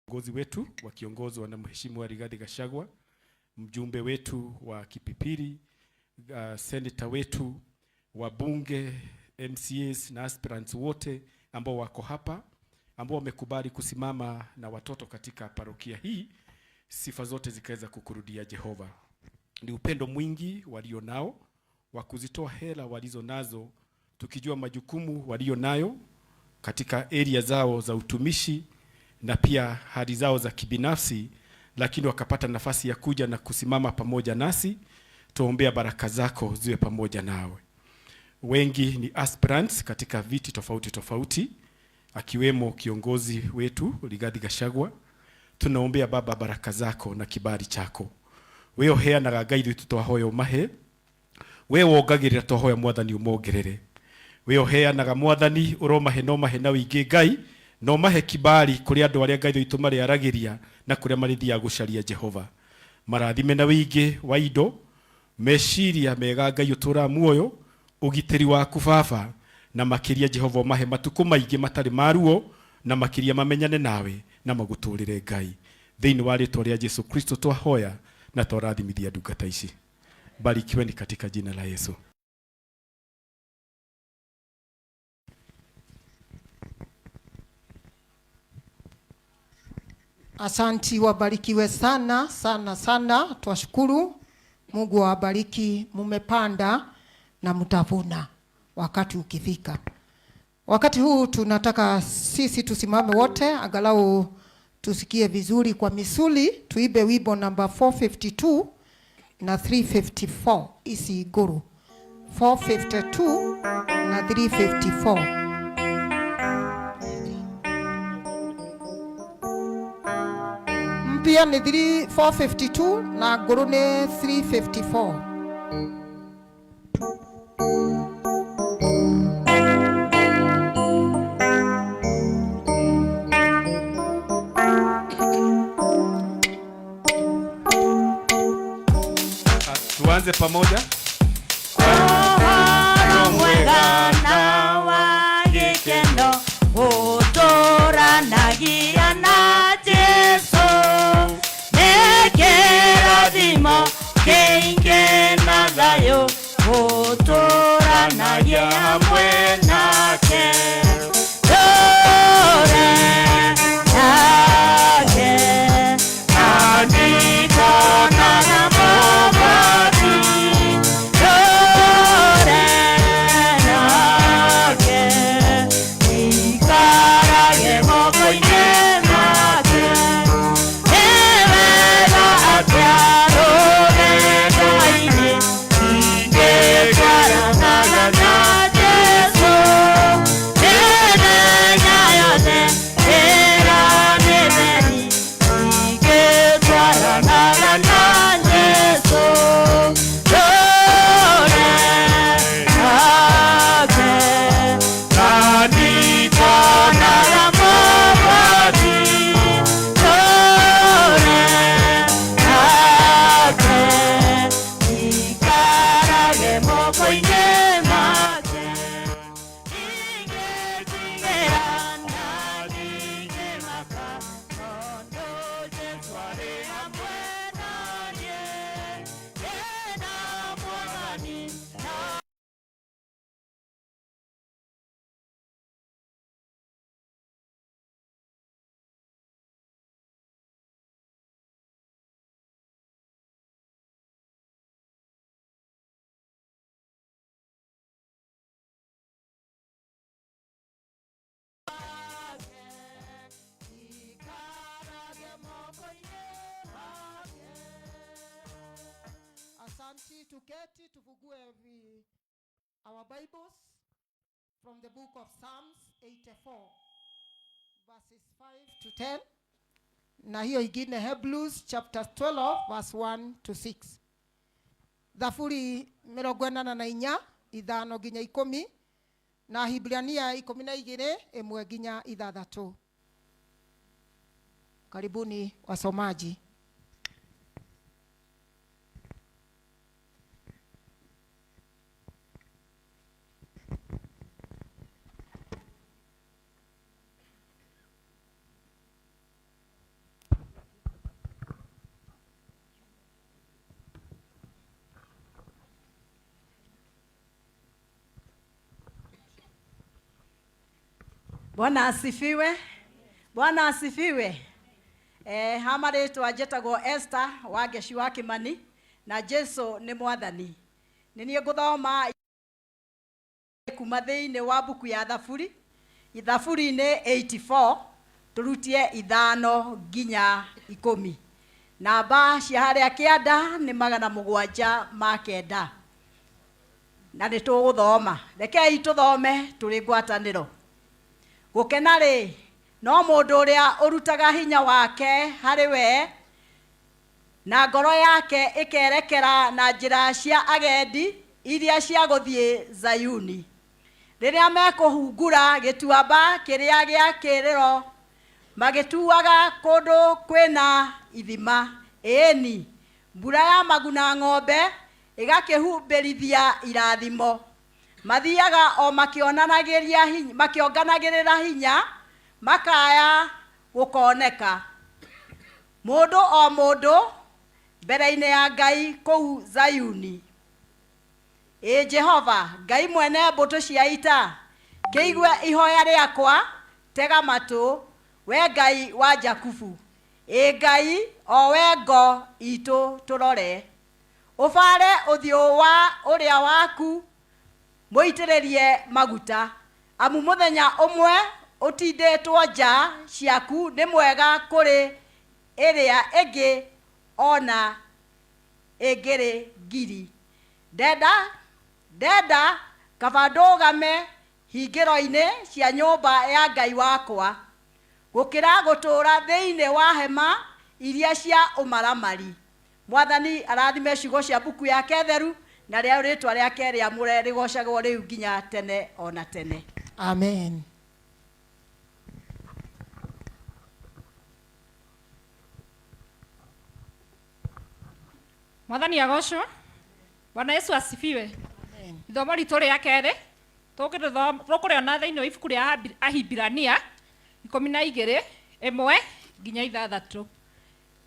Viongozi wetu wakiongozwa na Mheshimiwa Rigathi Gachagua, mjumbe wetu wa Kipipiri, senator wetu, wabunge, MCAs na aspirants wote ambao wako hapa, ambao wamekubali kusimama na watoto katika parokia hii, sifa zote zikaweza kukurudia Jehova. Ni upendo mwingi walio nao wa kuzitoa hela walizo nazo, tukijua majukumu walio nayo katika area zao za utumishi na pia hali zao za kibinafsi, lakini wakapata nafasi ya kuja na kusimama pamoja nasi. Tuombea baraka zako ziwe pamoja nawe. Wengi ni aspirants katika viti tofauti tofauti, akiwemo kiongozi wetu Rigathi Gachagua. Tunaombea Baba baraka zako na kibali chako. We uheanaga Ngai ithuĩ twahoya ũmahe, we wongagĩrĩra twahoya Mwathani ũmongerere, we ũheanaga Mwathani ũromahe no mahe na ũingĩ Ngai, na ũmahe kibali kũrĩ andũ arĩa Ngai witũ marĩaragĩria na kũrĩa marĩthiaga gũcaria Jehova. Marathime na ũingĩ wa indo, meciria mega Ngai ũtũũraga muoyo, ũgitĩri waku Baba, na makĩria Jehova ũmahe matukũ maingĩ matarĩ ma ruo, na makĩria mamenyane nawe na magũtũũrĩre Ngai. Thĩinĩ wa rĩtwa rĩa Jesu Kristo twahoya na twarathimithia ndungata ici. Barikiweni katika jina la Yesu. Asanti, wabarikiwe sana sana sana. Twashukuru Mungu awabariki. Mumepanda na mtavuna wakati ukifika. Wakati huu tunataka sisi tusimame wote, angalau tusikie vizuri kwa misuli. Tuibe wimbo namba 452 na 354 isi iguru 452 na 354. Mpya ni 452 na nguru ni 354. Tuanze pamoja. Ũhoro mwega na wa gĩkeno gũtũũranagia na Jesũ, nĩ kĩrathimo kĩingĩ na thayũ gũtũũranagia hamwe nake. Tũũre nake, na nĩngonaga Mwathani. Tũũre nake, ikarage moko-inĩ make. Nĩ wega atĩa rũgendo-inĩ ingĩtwaranaga na Jesũ. Mĩthenya yothe ĩra mĩtheri ingĩtwaranaga na Jesũ. Tũũre nake, na nĩngonaga Mwathani. Tũũre nake, ikarage moko-inĩ make. Ingĩtigĩra na ndingĩmaka, tondũ Jesũ arĩ hamwe na niĩ. Ndĩna Mwathani na ikarage moko-inĩ make. Asanti, tuketi tufungue our Bibles from the book of Psalms 84 verses 5 to 10, na hiyo ingine Hebrews chapter 12 verse 1 to 6. Thaburi 84 5 nginya 10 na Hibrania 12 1 nginya 6. Karibuni wasomaji. Bwana asifiwe. Bwana asifiwe. Ha marĩtwa njĩtagwo Esther wa Ngeci wa Kĩmani na Jesu nĩ mwathani. Nĩ niĩ ngũthoma kuma thĩinĩ wa mbuku ya Thaburi, Thaburi-inĩ 84 tũrutie 5 nginya 10. Namba cia harĩa kĩanda nĩ 709. Na nĩ tũgũthoma. Rekei tũthome tũrĩ ngwatanĩro. Gũkena rĩ, no mũndũ ũrĩa ũrutaga hinya wake harĩ we, na ngoro yake ĩkerekera na njĩra cia agendi iria cia gũthiĩ Zayuni. Rĩrĩa mekũhungura gĩtuamba kĩrĩa gĩa kĩrĩro, magĩtuaga kũndũ kwĩna ithima. Ĩĩni, mbura ya maguna ng'ombe ĩgakĩhumbĩrithia irathimo. Mathiaga o makĩonganagĩrĩra hinya, makaya gũkoneka. Mũndũ o mũndũ mbere-inĩ ya Ngai kũu Zayuni. Ĩ Jehova, Ngai mwene mbũtũ cia ita, kĩigue ihoya rĩakwa, tega matũ, we Ngai wa Jakubu. Ĩ Ngai, o we ngo itũ tũrore. Ũbare ũthiũ wa ũrĩa waku, mũitĩrĩrie maguta. Amu mũthenya ũmwe ũtindĩtwo nja ciaku nĩ mwega kũrĩ ĩrĩa ĩngĩ ona ĩngĩrĩ ngiri. Ndenda kaba ndũgame hingĩro-inĩ cia nyũmba ya Ngai wakwa, gũkĩra gũtũũra thĩinĩ wa hema iria cia ũmaramari. Mwathani arathime ciugo cia mbuku yake theru, na rĩa rĩtwa rĩake rĩamũre rĩgocagwo rĩu nginya tene ona tene. Amen. Mwathani agocwo. Bwana Yesu asifiwe. Ithomo ritũ rĩa kerĩ tũkũrĩona thĩinĩ wa ibuku rĩa Ahibirania 12 1 nginya 6.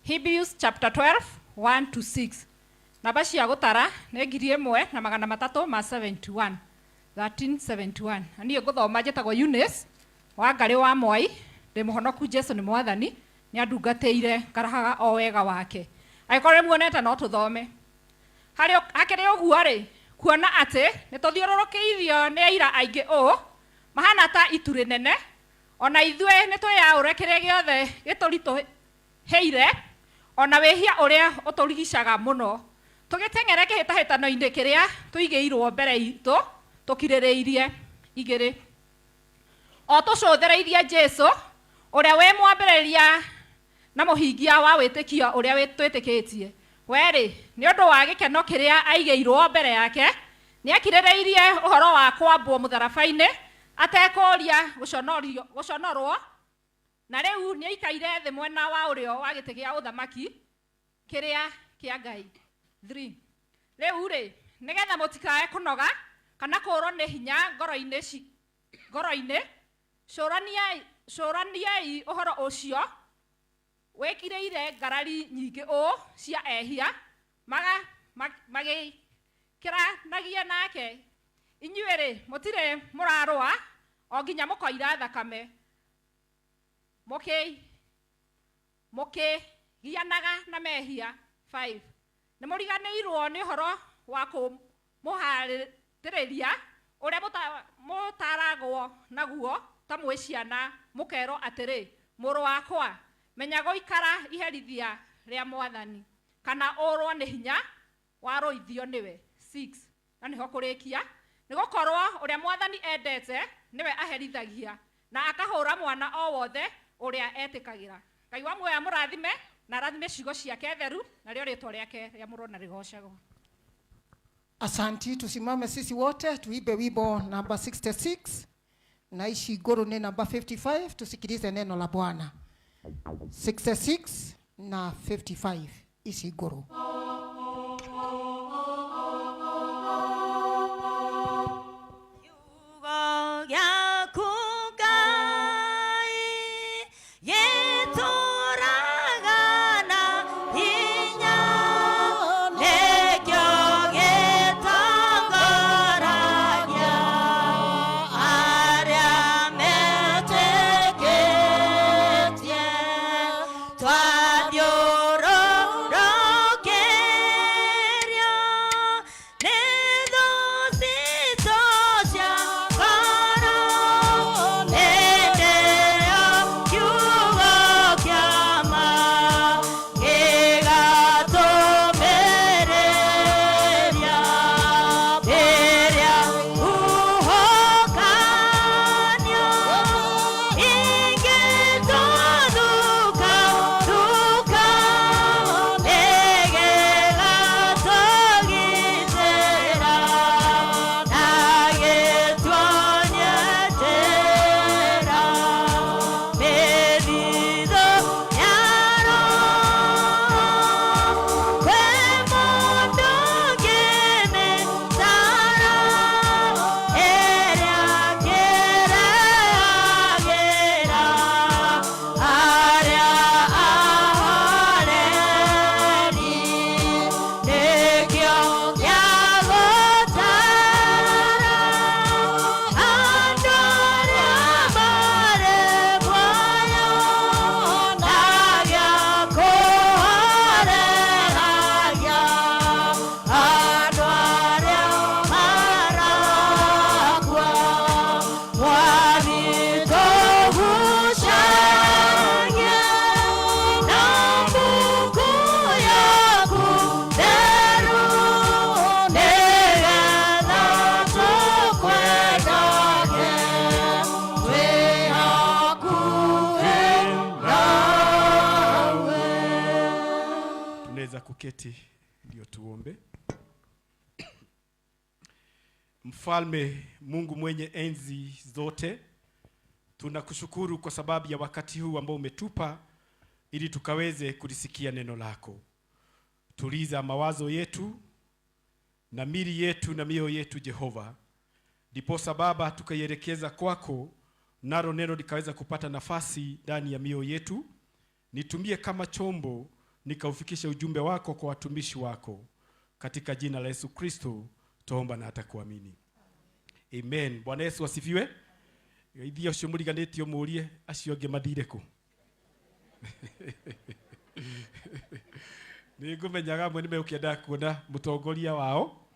Hebrews chapter 12 1 to 6. Namba cia gũtara nĩ 1371, 1371. Na niĩ ngũthoma njĩtagwo Eunice wa Ngarĩ wa Mwai, ndĩ mũhonoku Jesu nĩ mwathani, nĩ andungatĩire ngarahaga o wega wake. Angĩkorwo nĩ muonete no tũthome. Hakĩrĩ ũguo rĩ, kuona atĩ nĩ tũthiũrũrũkĩirio nĩ aira aingĩ ũũ, mahana ta itu rĩnene, ona ithuĩ nĩ twĩyaũre kĩrĩa gĩothe gĩtũritũhĩire, ona wĩhia ũrĩa ũtũrigicaga mũno. Tũgĩteng'ere kĩhĩtahĩtano-inĩ kĩrĩa tũigĩirwo mbere itũ, tũkirĩrĩirie. 2. O tũcũthĩrĩirie Jesu, ũrĩa wĩ mwambĩrĩria na mũhingia wa wĩtĩkio ũrĩa twĩtĩkĩtie. We-rĩ, nĩ ũndũ wa gĩkeno kĩrĩa aigĩirwo mbere yake, nĩakirĩrĩirie ũhoro wa kwambwo mũtharaba-inĩ, atekũũria gũconorwo, na rĩu nĩaikaire thĩ mwena wa ũrĩo wa gĩtĩ gĩa ũthamaki kĩrĩa kĩa Ngai. 3. Rĩu-rĩ, nĩgetha mũtikae kũnoga kana kũũrwo nĩ hinya ngoro-inĩ, cũraniai ũhoro ũcio wĩkirĩire ngarari nyingĩ ũũ cia ehia, magĩkĩranagia nake. Inyuĩ-rĩ, mũtirĩ mũrarũa o nginya mũkoira thakame, mũkĩgianaga na mehia. 5. Nĩ mũriganĩirwo nĩ ũhoro wa kũmũharĩrĩria ũrĩa mũtaragwo naguo ta mwĩ ciana, mũkerwo atĩrĩ, mũrũ wakwa, menya gũikara iherithia rĩa mwathani, kana ũrwo nĩ hinya warũithio nĩwe. 6. Na nĩho kũrĩkia, nĩ gũkorwo ũrĩa mwathani endete nĩwe aherithagia, na akahũra mwana o wothe ũrĩa etĩkagĩra. Ngai wa muoyo amũrathime na arathime ciugo ciake theru, narĩo rĩtwa rĩake rĩamũrwo na rĩgocagwo. Asanti, tusimame sisi wote tuibe wimbo namba 66 na ici ngũrũ nĩ namba 55, tusikilize neno la Bwana. 66 na 55 ici ngũrũ. Arĩa metĩkĩtie. Tunaweza kuketi ndio tuombe. Mfalme Mungu mwenye enzi zote, tunakushukuru kwa sababu ya wakati huu ambao umetupa ili tukaweze kulisikia neno lako. Tuliza mawazo yetu na mili yetu na mioyo yetu Jehova, ndiposa Baba tukaielekeza kwako, nalo neno likaweza kupata nafasi ndani ya mioyo yetu. Nitumie kama chombo nikaufikishe ujumbe wako kwa watumishi wako, katika jina la Yesu Kristo tuomba na hata kuamini, amen. Bwana Yesu asifiwe. Ithuĩ ũcio mũriganĩtio mũrie acio angĩ mathire kũ. Nĩ ngũmenyaga amwe nĩ megũkĩenda kuona mũtongoria wao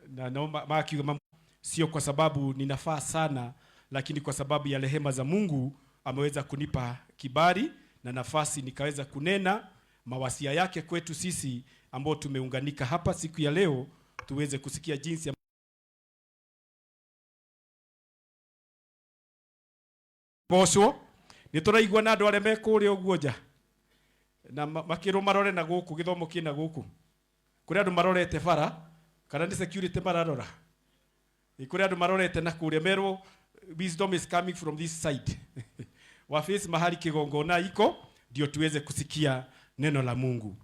na no makiuga sio kwa sababu ninafaa sana, lakini kwa sababu ya rehema za Mungu ameweza kunipa kibali na nafasi nikaweza kunena mawasia yake kwetu sisi ambao tumeunganika hapa siku ya leo, tuweze kusikia jinsi bocwo. Nĩ tũraigua na andũ arĩa me kũrĩa ũguo nja na makĩrwo marore na gũkũ gĩthomo kĩna gũkũ kũrĩ andũ marorete bara kana nĩ security mararora. Ĩ, kũrĩ andũ marorete na kũrĩa merwo wisdom is coming from this side, waface mahali kigongona iko ndio tuweze kusikia neno la Mungu.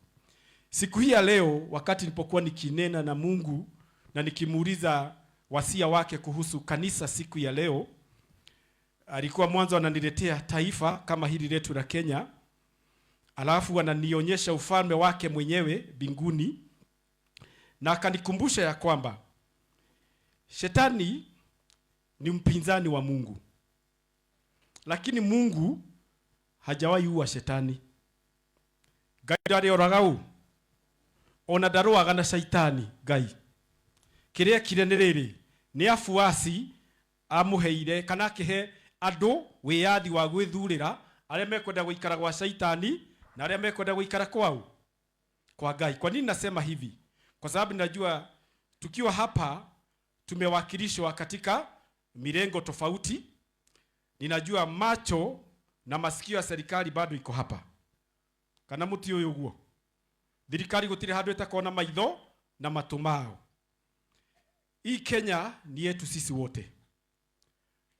Siku hii ya leo, wakati nilipokuwa nikinena na Mungu na nikimuuliza wasia wake kuhusu kanisa siku ya leo, alikuwa mwanzo ananiletea taifa kama hili letu la Kenya, alafu ananionyesha ufalme wake mwenyewe mbinguni, na akanikumbusha ya kwamba shetani ni mpinzani wa Mungu, lakini Mungu hajawahi ua shetani. Ngai ndarĩ oraga ũ, ona ndarũaga na shaitani. Ngai kĩrĩa ekire nĩ rĩrĩ, nĩ afuasi amũheire kana akĩhe andũ wĩyathi wa gwĩthurĩra arĩa mekwenda gũikara gwa shaitani na arĩa mekwenda gũikara kwao kwa Ngai. Kwa nini nasema hivi? Kwa sababu najua tukiwa hapa tumewakilishwa katika mirengo tofauti. Ninajua macho na masikio ya serikali bado iko hapa. Kana muti uyu guo thirikari gutiri handu itakona maitho na matũ mao. Hii Kenya ni yetu sisi wote,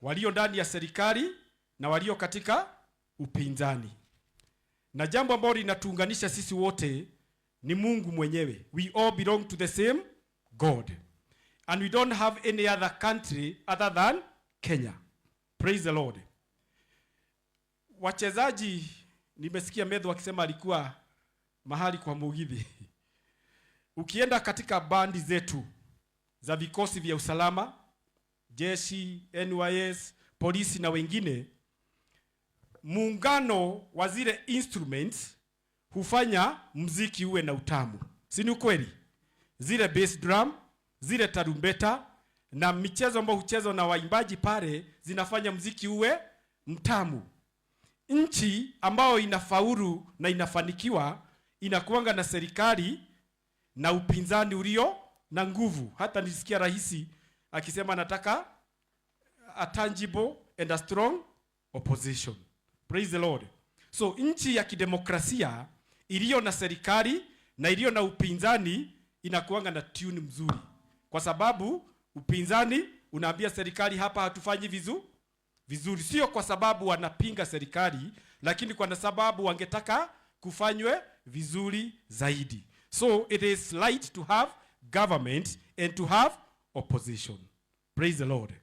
walio ndani ya serikali na walio katika upinzani, na jambo ambalo linatuunganisha sisi wote ni Mungu mwenyewe. We all belong to the same God and we don't have any other country other than Kenya. Praise the Lord. Wachezaji, nimesikia Medho akisema alikuwa mahali kwa mugithi. Ukienda katika bandi zetu za vikosi vya usalama, jeshi, NYS, polisi na wengine, muungano wa zile instruments hufanya mziki uwe na utamu. Si ni ukweli? Zile bass drum, zile tarumbeta na michezo ambayo huchezwa na waimbaji pale zinafanya mziki uwe mtamu. Nchi ambayo inafaulu na inafanikiwa inakuanga na serikali na upinzani ulio na nguvu. Hata nilisikia rais akisema anataka a tangible and a strong opposition. Praise the Lord. So nchi ya kidemokrasia iliyo na serikali na iliyo na upinzani inakuanga na tune mzuri, kwa sababu upinzani unaambia serikali hapa hatufanyi vizuri, sio kwa sababu wanapinga serikali, lakini kwa sababu wangetaka kufanywe vizuri zaidi. So it is right to have government and to have opposition. Praise the Lord.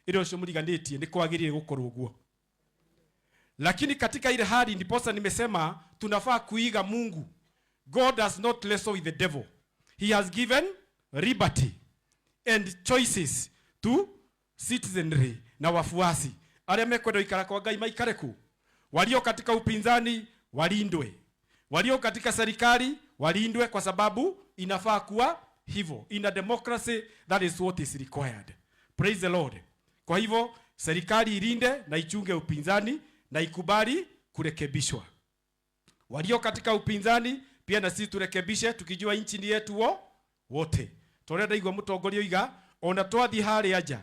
Ile ũcio mũriganĩtie nĩ kwagĩrĩire gũkorwo ũguo, lakini katika ile hali ndiposa nimesema tunafaa kuiga Mungu. God does not wrestle with the devil. He has given liberty and choices to citizenry na wafuasi arĩa mekwenda gũikara kwa Ngai maikare ku, walio katika upinzani walindwe, walio katika serikali walindwe, kwa sababu inafaa kuwa hivyo. In a democracy, that is what is required. Praise the Lord. Kwa hivyo serikali ilinde na ichunge upinzani na ikubali kurekebishwa. Walio katika upinzani pia na sisi turekebishe, tukijua nchi ni yetu wote. Toria ndaigua mutongoria oiga ona twathi haria nja,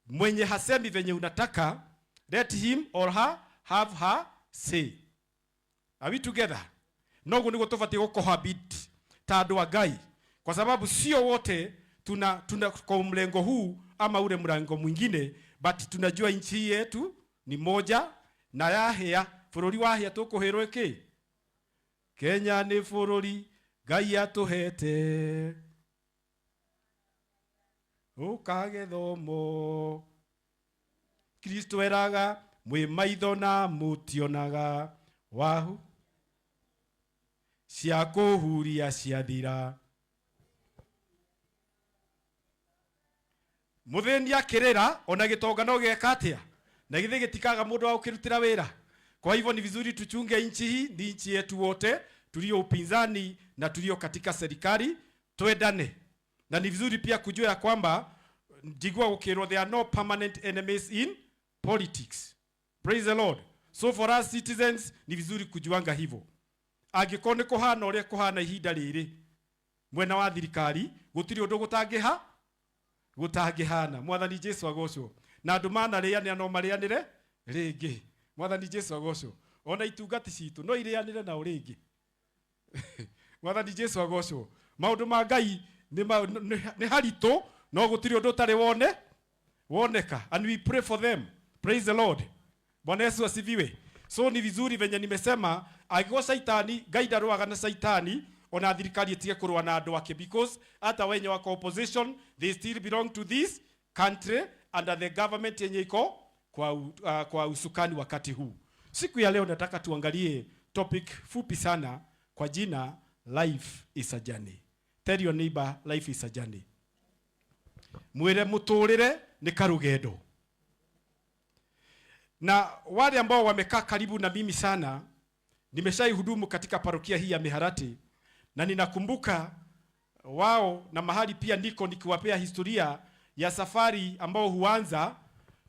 mwenye hasemi venye unataka, let him or her have her say. Are we together? Noguo niguo tubatie gũ cohabit. Ta andũ a Ngai, kwa sababu sio wote tuna kwa mlengo huu ama ule mlengo mwingine, but tunajua nchi hii yetu ni moja na yahĩa bũrũri wahĩa tũkũhĩrwo ĩkĩ. Kenya nĩ bũrũri Ngai atũhete ũkagĩthomo Kristo eraga mwĩ maitho na mũtionaga wahu cia kũhuria ciathira. Mũthĩni akĩrĩra ona gĩtonga no gĩeka atĩa na githĩ gĩtikaga mũndũ wa gũkĩrutĩra wĩra. Kwa hivyo ni vizuri tuchunge nchi hii, ni nchi yetu wote tulio upinzani na tulio katika serikali, twendane. Na ni vizuri pia kujua ya kwamba njigua gũkĩrwo there are no permanent enemies in politics. Praise the Lord. So for us citizens ni vizuri kujuanga hivyo. Angĩkorwo nĩ kũhana ũrĩa kũhana ihinda rĩrĩ mwena wa thirikari, gũtirĩ ũndũ gũtangĩha gũtangĩhana. Mwathani Jesu agocwo. Na andũ manarĩanĩra no marĩanĩre rĩngĩ. Mwathani Jesu agocwo. Ona itungati citũ no irĩanĩre nao rĩngĩ. Mwathani Jesu agocwo. Maũndũ ma Ngai nĩ haritũ no gũtirĩ ũndũ ũtarĩ wone woneka, and we pray for them. Praise the Lord. Bwana Yesu asifiwe. So ni vizuri venye nimesema, angĩkorwo Saitani, Ngai ndarũaga na Saitani, ona thirikari ĩtige kũrũa na andũ ake, because hata wenye wako opposition, they still belong to this country under the government yenye iko kwa usukani wakati huu. Siku ya leo nataka tuangalie topic fupi sana kwa jina "Life is a Journey". Tell your neighbor, "Life is a journey." Mwire muturire ni karugendo. Na wale ambao wamekaa karibu na mimi sana, nimeshaihudumu katika parokia hii ya Miharati na ninakumbuka wao na mahali pia niko nikiwapea historia ya safari ambao huanza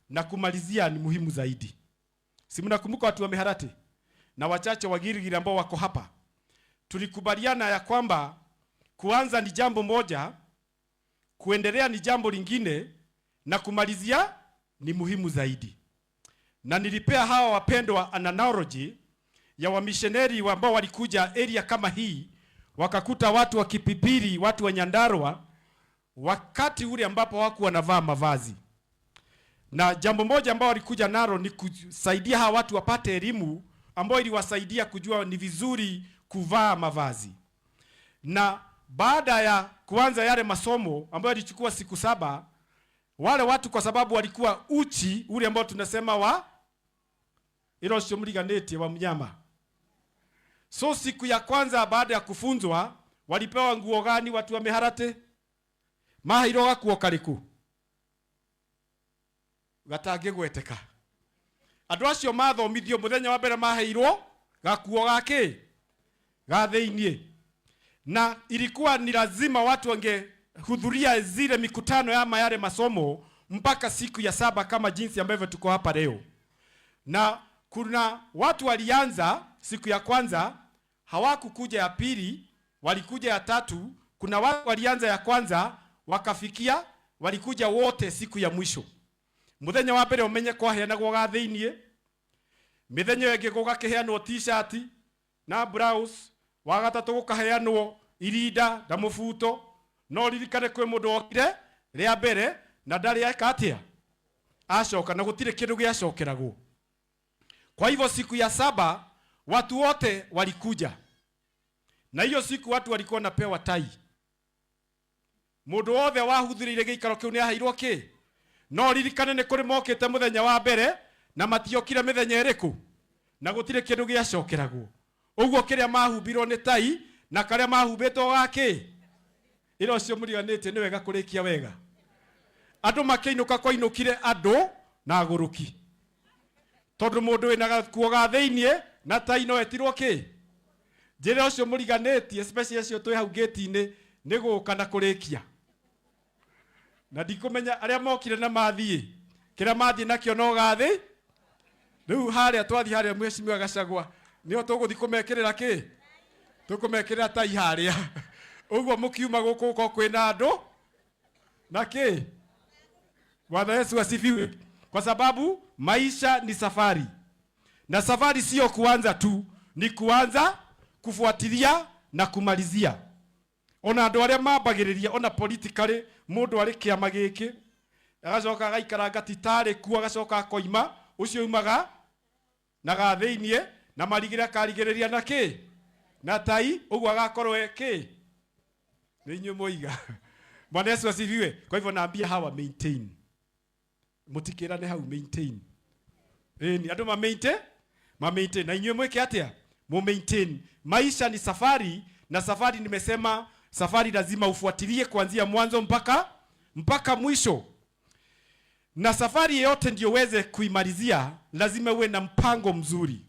na kumalizia ni muhimu zaidi. Si mnakumbuka watu wa Miharati na wachache wa Gilgil ambao wako hapa? Tulikubaliana ya kwamba kuanza ni jambo moja, kuendelea ni jambo lingine na kumalizia ni muhimu zaidi. Na nilipea hawa wapendwa an analogy ya wamisheneri ambao walikuja area kama hii, wakakuta watu wa Kipipiri, watu wa Nyandarua, wakati ule ambapo hawakuwa wanavaa mavazi. Na jambo moja ambao walikuja nalo ni kusaidia hawa watu wapate elimu ambayo iliwasaidia kujua ni vizuri kuvaa mavazi. Na baada ya kuanza yale masomo ambayo yalichukua siku 7, wale watu kwa sababu walikuwa uchi ule ambao tunasema wa ilo sio mliganeti wa mnyama. So siku ya kwanza baada ya kufunzwa walipewa nguo gani watu wa Miharati? Maheirwo gakuo kariku gatangĩgweteka. Andũ acio mathomithio mũthenya wa mbere maheirwo gakuo gakĩ ga thĩiniĩ, na ilikuwa ni lazima watu wangehudhuria zile mikutano ama yale masomo mpaka siku ya 7 kama jinsi ambavyo tuko hapa leo. Na kuna watu walianza siku ya kwanza, hawakukuja ya pili, walikuja ya tatu. Kuna watu walianza ya kwanza wakafikia, walikuja wote siku ya mwisho. Muthenya wa mbere umenye kwaheanagwo ga thiinie, mithenya ĩngĩ gũgakĩheanwo t-shirt na blouse, wa gatatũ gũkaheanwo irinda na mũbuto. No ririkane kwĩ mũndũ wokire rĩa mbere na ndarĩ eka atĩa acoka, na gũtirĩ kĩndũ gĩacokeragwo. Kwa hivyo siku ya 7 watu wote walikuja, na hiyo siku watu walikuwa wanapewa tai. Mũndũ wothe wahudhurĩire gĩikaro kĩu nĩaheirwo kĩ. No ririkane nĩ kũrĩ mokĩte mũthenya wa mbere na matiokire mĩthenya ĩrĩkũ, na gũtirĩ kĩndũ gĩacokeragwo. Ũguo kĩrĩa mahumbirwo nĩ tai na karĩa mahumbĩtwo gakĩ ĩra ũcio mũriganĩtie nĩ wega kũrĩkia wega. Andũ makĩinũka kwainũkire andũ na agũrũki, tondũ mũndũ wĩna gakuo ga thĩiniĩ na tai no etirwo kĩ. Njĩra ũcio mũriganĩtie, especially acio twĩ hau gate-inĩ, nĩ gũka na kũrĩkia. Na ndikũmenya arĩa mokire na mathiĩ, kĩrĩa mathiĩ nakĩo no gathĩ. Rĩu harĩa twathiĩ harĩa mheshimiwa Gachagua nĩho tũgũthiĩ kũmekĩrĩra kĩ, tũkũmekĩrĩra tai harĩa. Ũguo mũkiuma gũkũ gũkorwo kwĩna andũ na kĩ. Bwana Yesu asifiwe. Kwa sababu maisha ni safari, na safari sio kuanza tu, ni kuanza, kufuatilia na kumalizia. Ona andũ arĩa mambagĩrĩria ona politically, mũndũ arĩ kĩama gĩkĩ agacoka agaikaranga titarĩ kuo, agacoka akoima, ũcio umaga na ga thĩiniĩ na marigĩrĩria akarigĩrĩria na kĩ na tai ũguo agakorwo e kĩ nĩ inyuĩ mwoiga. Bwana Yesu asifiwe. Kwa hivyo naambia hawa, maintain, mutikirane hau, maintain. Ĩni andũ ma maintain, ma maintain, na inyuĩ mwĩke atĩa? Mu maintain. Maisha ni safari, na safari, nimesema safari lazima ufuatilie kuanzia mwanzo mpaka mwisho. Na safari yeyote ndio uweze kuimalizia, lazima uwe na mpango mzuri,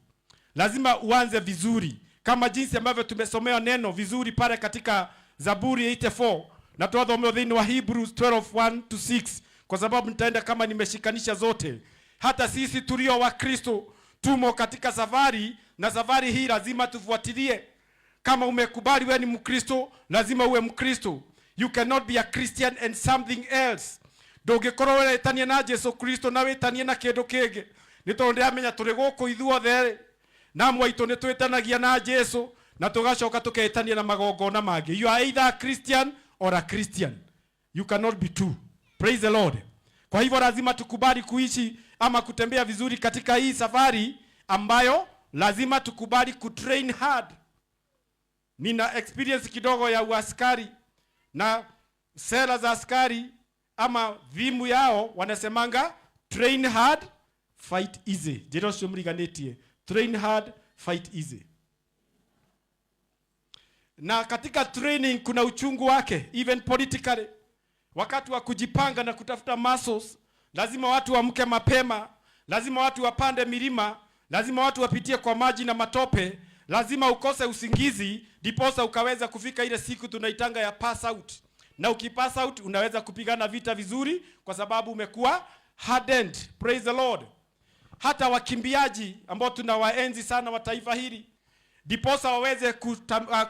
lazima uanze vizuri, kama jinsi ambavyo tumesomewa neno vizuri pale katika Zaburi 84 na twathomewa thĩinĩ wa Hebrews 12 1 to 6, kwa sababu nitaenda kama nimeshikanisha zote. Hata sisi tulio wa Kristo tumo katika safari, na safari hii lazima tufuatilie. Kama umekubali wewe ni Mkristo, lazima uwe Mkristo. You cannot be a Christian and something else. Ndũngĩkorwo wetania na Jesu Kristo na wĩtanie na kĩndũ kĩngĩ, nĩ tondũ ndĩramenya tũrĩ gũkũ ithuothe na amwe aitũ nĩ twĩtanagia na Jesu na tũgacoka tũketania na magongona mangĩ. You are either a Christian or a Christian, you cannot be two. Praise the Lord. Kwa hivyo lazima tukubali kuishi ama kutembea vizuri katika hii safari ambayo lazima tukubali kutrain hard. Nina experience kidogo ya uaskari, na sera za askari ama theme yao wanasemanga, "Train hard, fight easy." Njĩra ũcio mũriganĩtie, train hard, fight easy. Na katika training kuna uchungu wake, even politically. Wakati wa kujipanga na kutafuta muscles, lazima watu waamke mapema, lazima watu wapande milima, lazima watu wapitie kwa maji na matope, lazima ukose usingizi ndiposa ukaweza kufika ile siku tunaitanga ya pass out. Na ukipass out, unaweza kupigana vita vizuri kwa sababu umekuwa hardened. Praise the Lord. Hata wakimbiaji ambao tunawaenzi sana wa taifa hili, ndiposa waweze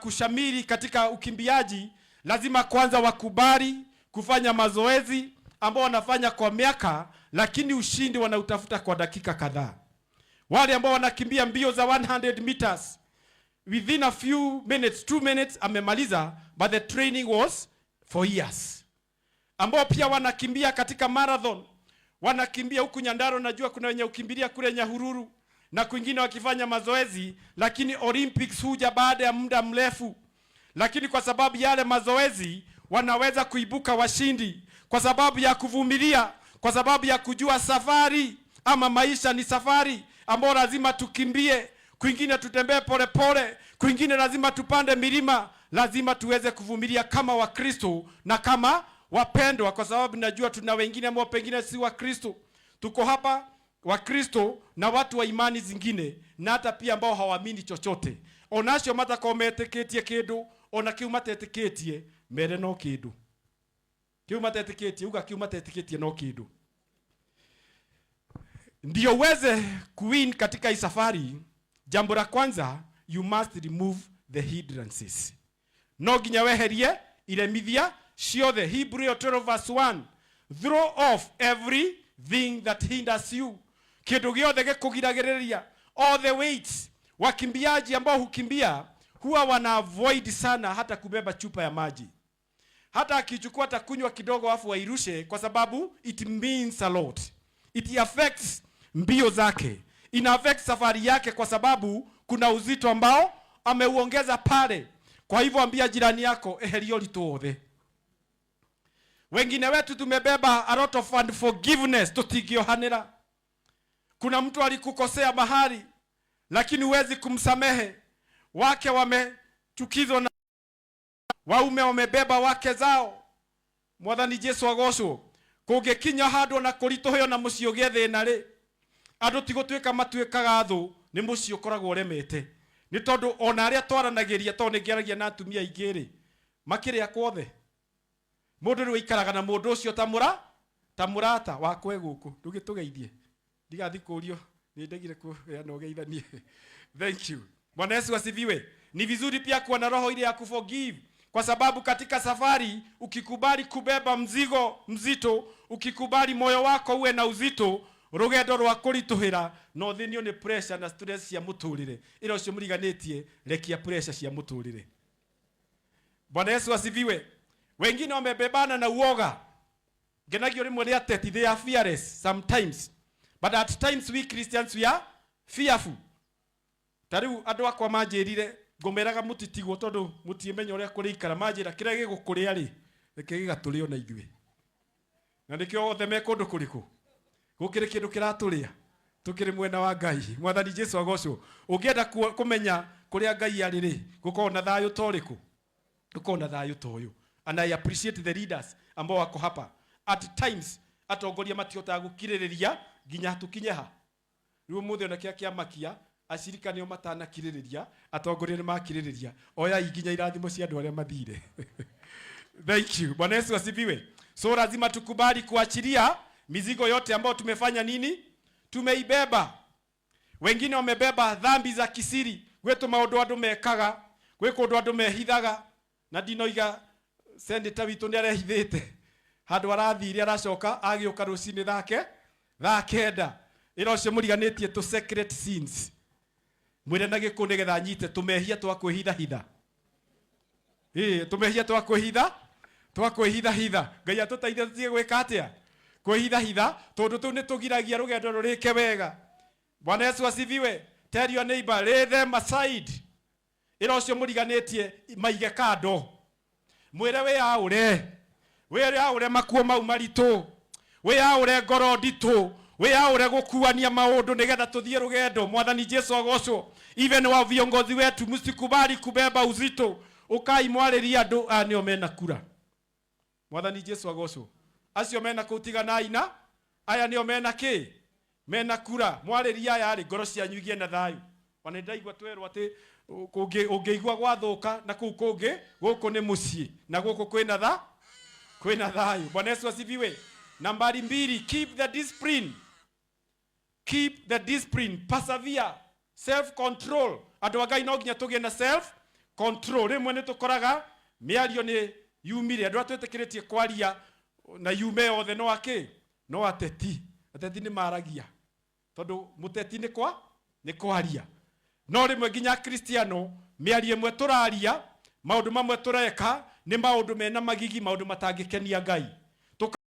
kushamiri katika ukimbiaji, lazima kwanza wakubali kufanya mazoezi ambao wanafanya kwa miaka, lakini ushindi wanautafuta kwa dakika kadhaa. Wale ambao wanakimbia mbio za 100 meters, within a few minutes, 2 minutes amemaliza, but the training was for years. Ambao pia wanakimbia katika marathon, wanakimbia huku Nyandarua, najua kuna wenye ukimbilia kule Nyahururu na kwingine wakifanya mazoezi, lakini Olympics huja baada ya muda mrefu, lakini kwa sababu yale mazoezi wanaweza kuibuka washindi, kwa sababu ya kuvumilia, kwa sababu ya kujua safari ama maisha ni safari ambayo lazima tukimbie, kwingine tutembee polepole, kwingine lazima tupande milima, lazima tuweze kuvumilia kama Wakristo na kama wapendwa, kwa sababu najua tuna wengine ambao pengine si Wakristo. Tuko hapa Wakristo na watu wa imani zingine na hata pia ambao hawaamini chochote, onacio matakorwo metĩkĩtie kĩndũ, ona kĩu matetĩkĩtie mere no kĩndũ kĩu matetĩkĩtie, uga kĩu matetĩkĩtie no kĩndũ. Ndio uweze kuwin katika hii safari, jambo la kwanza, you must remove the hindrances. No nginya weherie iremithia ciothe. Hebrew 12 verse 1, throw off everything that hinders you, kindu giothe gikugiragiriria, all the weights. Wakimbiaji ambao hukimbia huwa wana avoid sana hata kubeba chupa ya maji. Hata akichukua, atakunywa kidogo afu airushe, kwa sababu it means a lot. It affects mbio zake, ina affect safari yake, kwa sababu kuna uzito ambao ameuongeza pale. Kwa hivyo ambia jirani yako, eheria ũritũ wothe. Wengine wetu tumebeba a lot of unforgiveness, tutingiohanĩra. Kuna mtu alikukosea mahali, lakini huwezi kumsamehe. Wake wamechukizwa na waume, wamebeba wake zao. Mwathani Jesu agocwo. Kũngĩkinya handũ na kũritũhio na mũciĩ ũgĩe thĩna rĩ, andũ ti gũtuĩka matuĩkaga thũ, nĩ mũciĩ ũkoragwo ũremete, nĩ tondũ ona arĩa twaranagĩria, tondũ nĩ ngĩaragia na atumia aingĩ rĩ, makĩrĩa kwothe mũndũ rĩu aikaraga na mũndũ ũcio ta mũrata wakwe gũkũ. Ndũgĩtũgeithie, ndigathi kũrio nĩ ndegire kũheana ũgeithanie. Thank you. Bwana Yesu asifiwe. Ni vizuri pia kuwa na roho ile ya kuforgive, kwa sababu katika safari ukikubali kubeba mzigo mzito, ukikubali moyo wako uwe na uzito, rugendo rwa kũritũhĩra no thĩnio nĩ pressure na stress cia mũtũrĩre. Ĩra ũcio mũriganĩtie, rekia pressure cia mũtũrĩre. Bwana Yesu asifiwe. Wengine wamebebana na uoga. Ngenagio rimwe ni ateti, they are fearless sometimes, but at times we Christians, we are fearful. Ta riu andu akwa manjirire ngomeraga mutitigwo tondu mutiemenya uria kurikara, manjira kiria gigukuria ri reke gigatũrĩo na ithuĩ, na nikio othe me kundu kuriku gukiri kindu kiraturia tukiri mwena wa Ngai. Mwathani Jesu agocwo. Ungienda kumenya kuria Ngai ari ri, gukorwo na thayu ta uriku? Gukorwo na thayu ta uyu. And I appreciate the leaders ambao wako hapa. At times atongoria matihotaga gukirĩrĩria nginya tukinye ha. Rĩu ũmũthĩ ona kĩa kĩamakia acirika nĩo matanakirĩrĩria, atongoria nĩ makirĩrĩria. Oyai nginya irathimo cia andũ arĩa mathire. Thank you. Bwana Yesu asifiwe. So lazima tukubali kuachilia mizigo yote ambayo tumefanya nini, tumeibeba. Wengine wamebeba dhambi za kisiri. Gwĩ maũndũ andũ mekaga, gwĩ kũndũ andũ mehithaga, na ndinoiga senator witũ nĩ arehithĩte handũ arathire, aracoka agĩũka rũcinĩ thake thaa 9. Ĩra ũcio mũriganĩtie tũ secret sins, mwĩre na gĩkũ nĩgetha anyite tũmehia twa kwĩhithahitha. Ĩĩ, tũmehia twa kwĩhithahitha. Ngai atũteithie tũtige gwĩka atĩa? Kwĩhithahitha, tondũ tũu nĩ tũgiragia rũgendo rũrĩke wega. Bwana Yesu asifiwe. Tell your neighbor, lay them aside. Ĩra ũcio mũriganĩtie maige kando, mwĩre wĩyaũre, wĩyaũre makuo mau maritũ, wĩyaũre ngoro nditũ, wĩyaũre gũkuania maũndũ nĩgetha tũthiĩ rũgendo. Mwathani Jesu agocwo. Even wa viongozi wetu, msikubali kubeba uzito. Ukai mwarĩrie andũ aya, nĩo mena kura. Mwathani Jesu agocwo. Acio mena kũu, tiganai na aya, nĩo mena kĩ? Mena kura. Mwarĩrie aya rĩ, ngoro cianyu igĩe na thayũ. Ona ndaigua twerwo atĩ ũngĩigua gwathũka na kũu kũngĩ, gũkũ nĩ mũciĩ na gũkũ kwĩna thayũ. Bwana Yesu asifiwe. Nambari 2, keep the discipline. Keep the discipline, persevere, self control. Andũ a Ngai, no nginya tũgĩe na self control. Rĩmwe nĩ tũkoraga mĩario nĩ yumire. Andũ arĩa twĩtĩkĩrĩtie kwaria na yume yothe no akĩ no ateti. Ateti nĩ maragia tondũ mũteti nĩ kwaria, no rĩmwe nginya Kristiano mĩario ĩmwe tũraria, maũndũ mamwe tũreka nĩ maũndũ mena magigi, maũndũ matangĩkenia Ngai.